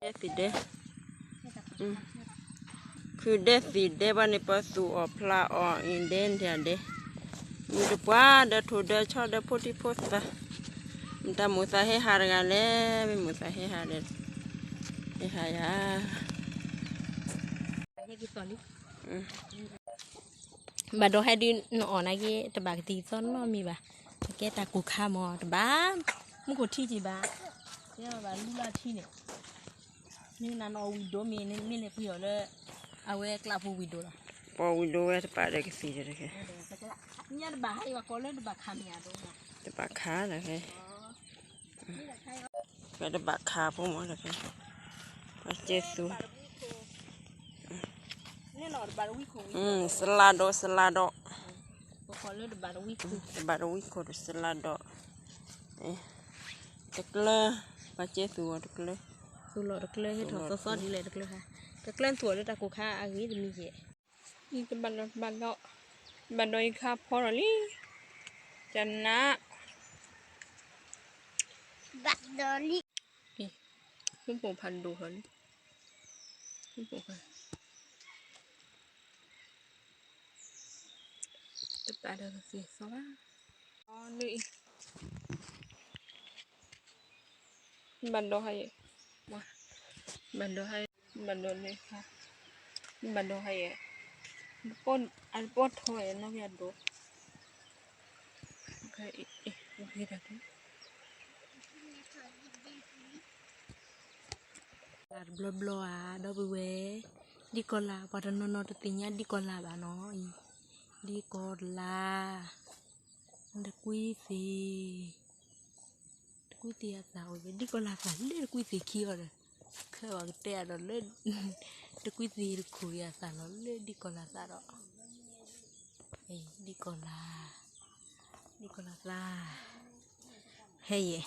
ဒဲသံးဒဲ, ခုဒဲသံးဒဲဘၣ်န့ၣ် ပသူၣ်အီၣ်ဖျးအီၣ်အံၤဒဲဒဲဒဲ, မုၢ်တပှၢ်ဒီးထိၣ်ဒီးဆီဒီးဖိထံဖိသၣ်, မတၤမိၢ်သးဟဲဟးတဂၤလဲၣ်, မ့ၢ်မိၢ်သးဟဲဟးဒီး, ဟဲဟးယၤ ဘၣ်ဒီးဟဲဒုးနအီၣ်နာ်က့ တဘၣ်ကသံၣ်သီနီတမံၤဘၣ်, ကဲတၢ်ကိၢ်ခါမးတဘၣ်, မူခိၣ်ထံက့ၤဘၣ်, ကဲဘၣ်လူလၢထံန့ၣ်, မ့ၢ်နနီၣ်ဝံၤဒိၣ်မ့ၢ် မ့ၢ်လဲၤပှ့ၤအီၤလၢ အဝဲကျးဖိဝံၤဒိၣ်လီၤ, ပှၤဝံၤဒိၣ်ဝဲတပာ်ဒီးကသံၣ်တက့ၢ်, ညါတဘၣ်ဟးအံၤဘၣ်ကီးလၢတဘၣ်ခးမ့ၢ်ဧါဒိၣ်, တဘၣ်ခးတက့ၢ် ဖဲတဘၣ်ခးဖိမးတဖဲ, ပှၤကဲသူ, စလါဒီး စလါဒီး, တဘၣ်တဝံခိၣ်ဒီးစလါဒီး, တကျၢ, ပှၤကဲသူအီၤတကျၢ, သူလီၤတကျၢ ဟဲထီၣ်သီသီဒ်လဲၣ်တကျၢ, တကျၢသူအီၤလၢတၢ်ကိၢ်ခါအဂ့ၤတမံၤယဲၢ်, တဘၣ်ဒီး တဘၣ်ဒီး, တဘၣ်ဒီးယခါဖီထီၣ်လံ, တနး ဘၣ်ဒီးလံ, မုၢ်ပိၢ်ဖးဒိၣ်ထီၣ်လံ, မုၢ်ပိၢ်ဖး, တပာ်ဒီးကသံၣ်သီဘၣ်, အီၤလၢအံၤ, ဘၣ်ဒီးဟဲယဲၢ်, ဘၣ်ဒီးဟဲ, ဘၣ်ဒီးလၢခါ, ဘၣ်ဒီးဟဲယဲၢ်, အတပီၢ်ထီယဲၢ်နီၢ်ကယၤဒိၣ်, ဂ့ၤတၢ်က့ တဘျီဘျီဧါ ဒီပုၢ်ဝဲၢ်, ဒ်ကီၤလၤ ပှၤတနီၤနီၤတသ့ၣ်ညါဒ်ကီၤလၤဘၣ်နီၤအံၤ, ဒ်ကီၤလၤ, တကွံသ့ၣ်, တကွံသ့ၣ်အသၣ်အိၣ်ယဲၢ် ဒ်ကီၤလၤသၣ်လၢတကွံသ့ၣ်ခံအီၤဒီး, ခဲအီၤကတဲအဒီးလၢ, တကွံသ့ၣ်တခိၣ်အံၤအသၣ်လီၤလၢဒ်ကီၤလၤသၣ်ဒီး, ဒ်ကီၤလၤ, ဒ်ကီၤလၤသၣ်, ဟဲယဲၢ်,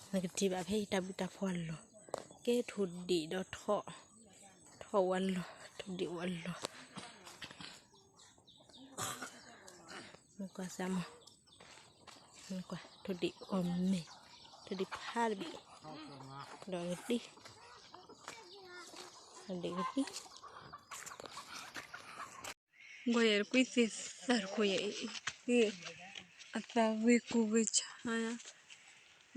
နကထံၣ်ဘၣ်ဖဲအံၤတၢ်ဘုၣ်တၢ်ဖှီၣ်အလီၢ်, ကဲထိၣ်ဒံၣ်ဒီးထီၣ်, ထီၣ်ဝဲလီၢ် ထိၣ်ဒံၣ်ဝဲလီၢ်, မ့ၢ်ကွၢ်စၢ်မး, မ့ၢ်ကွၢ် ထိၣ်ဒံၣ်အီၣ်မ့ၤ, ထိၣ်ဒံၣ်ဖးတဘ့ၣ်, ဒီးကတံၢ်, ထိၣ်ဒံၣ်ကတံၢ် ကွၢ်ယဲၢ်တကွံသ့ၣ်သၣ်တခိၣ်ယဲၢ်အံၤ, အသၣ်ဂ့ၤကူၣ်ဂ့ၤဆါ,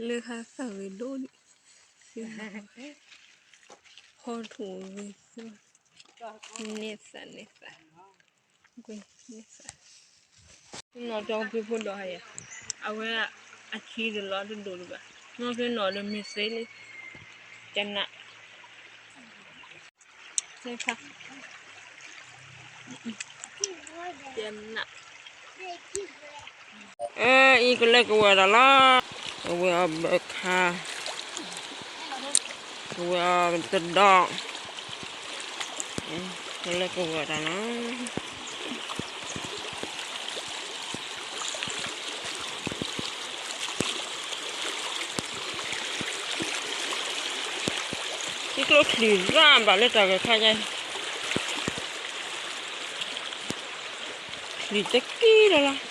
လၢဟါသၣ်ဂ့ၤဒိၣ်ဒံး, ဖီထိၣ်ဂ့ၤသၢ, န့ၢ်သၣ်န့ၢ်သၣ်, န့ၢ်သၣ်, နီၢ်ကၠီဖုဖိဒီးဟါယဲၢ်, အဝဲအထံတလီၤတဒိၣ်တဘၣ်, နီၢ်ဖဲနီၢ်ဒီးမ့ၢ်သ့လံ, ကနၣ် သ့ၣ်ဖး, ကနၣ်, အအံၤကလဲၤကဝဲၤဒီးလီၤ, ကဝဲၤအီၤဘၢခါ, ကဝဲၤအီၤတဒီး, ကလဲၤကဝဲၤဒီးလီၤ. ထံကျိချံၣ်ရၣ်ဘၣ်လၢတၢ်ဂဲၤခါယါအံၤ, ချံၣ်တကံဒီးလီၤ.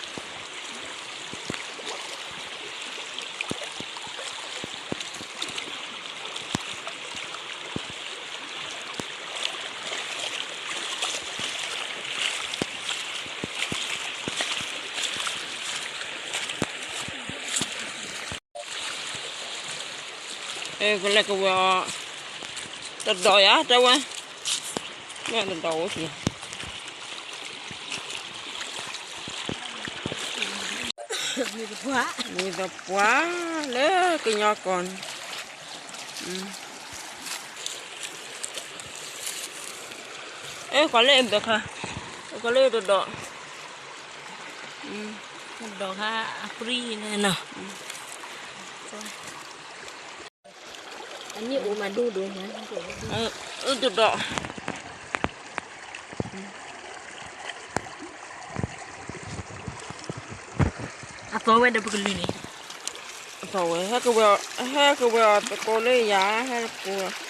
ကလဲၤကဝဲၤအီၤ, တဒီးယၤတဲဝဲ, မ့ၢ်တဒီးအိၣ်က့ၤ, မ့ၢ်တပှၢ်လၢကညီကီၢ်န့ၣ်, အဲ ကွၢ်လၢအဘၢခါ, ကွၢ်လၢတဒီး, တဒီးခါအပြံန့ၣ်နီၤ, အနံၣ်အိၣ်မးဒိၣ်ဒိၣ်မး, အတဒီး, အသီဝဲဒီးပကလုာ်န့ၣ်, အသီဝဲ, ဟဲကဝဲၤအီၤသကိးလၢယၤ, ဟဲကဝဲၤ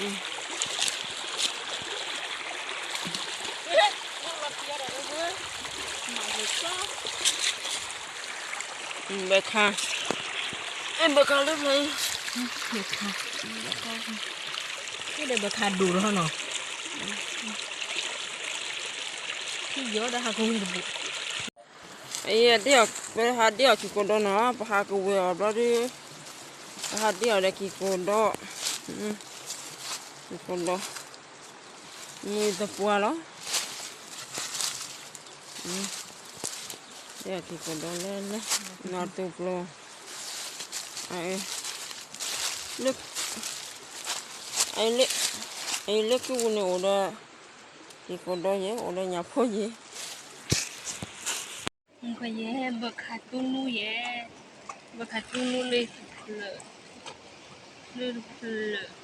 အ ဘၢခါ, အဲ ဘၢခါလၢဖျၢၣ်အံၤ, ဘၢခါ, ဘၢခါဒိၣ်ထီၣ်နီၤ, ထံယီၤဒီးဟးကဝဲၤတဘိး, အံၤ ပဟးဒ့အီၤက့ၤကိးဒီနီၤ, ပဟးကဝဲၤအီၤဘျီဒီး, ပဟးဒ့အီၤဒီးက့ၤကိးဒီ, က့ၤကိးဒီ, မ့ၢ်သပှၢ်လီၤ. က့ၤကိးဒီလၢလၢ, နီၢ်တူၢ်ပျီ, လၢ, အံၤလၢကုၢ်ပူၤန့ၣ်အိၣ်ဒီး, က့ၤကိးဒီယဲၢ် အိၣ်ဒီးညၣ်ဖိယဲၢ်, ယဲၢ် ဘၢခါတူၢ်နူယဲၢ်, ဘၢခါတူၢ်နူလၢတဖျၢၣ်, လၢတဖျၢၣ်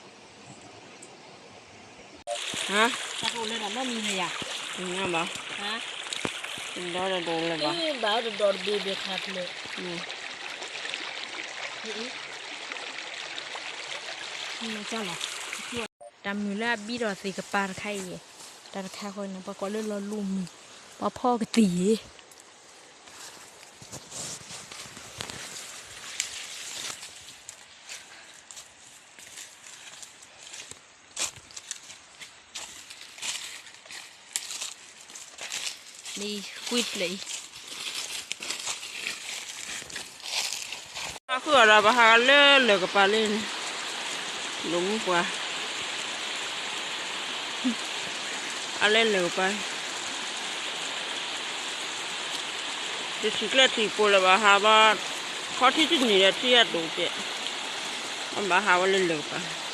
ဟါ, တအိၣ်လၢတၢ်နီတမံၤလၢၤယၤ, တညါဘၣ်, ဒီတဒိးလၢၤဘၣ်, ဘၣ်တဒိးတဘ့ၣ်ဘၣ်ခါဖျၢၣ်, တၢ်မုာ်လၢအဘံထီၣ်သ့ၣ်ကပၤတခါအံၤ, တၢ်တခါဃီန့ၣ် ပှၤကိးလၢလီၤလူမုာ်, ပှၤဖီကသံၣ်အံၤ မ့ၢ်ကွံာ်ဖျၢၣ်အံၤ, ဟးဃုာ်အီၤဒီး ပဟးလၢလၢၢ်ကပၤလၢန့ၣ်, ဒိၣ်မူပှၤ, အလၢလၢၢ်ကပၤ, တထံၣ်ကျဲထံၣ်ဖိလၢၤဘၣ်ဟးဘၣ်, ခီထံတန့ၢ်ဒီးထံအဒိၣ်ကဲ, ဘၣ်ဟးဝဲလၢလၢၢ်ကပၤ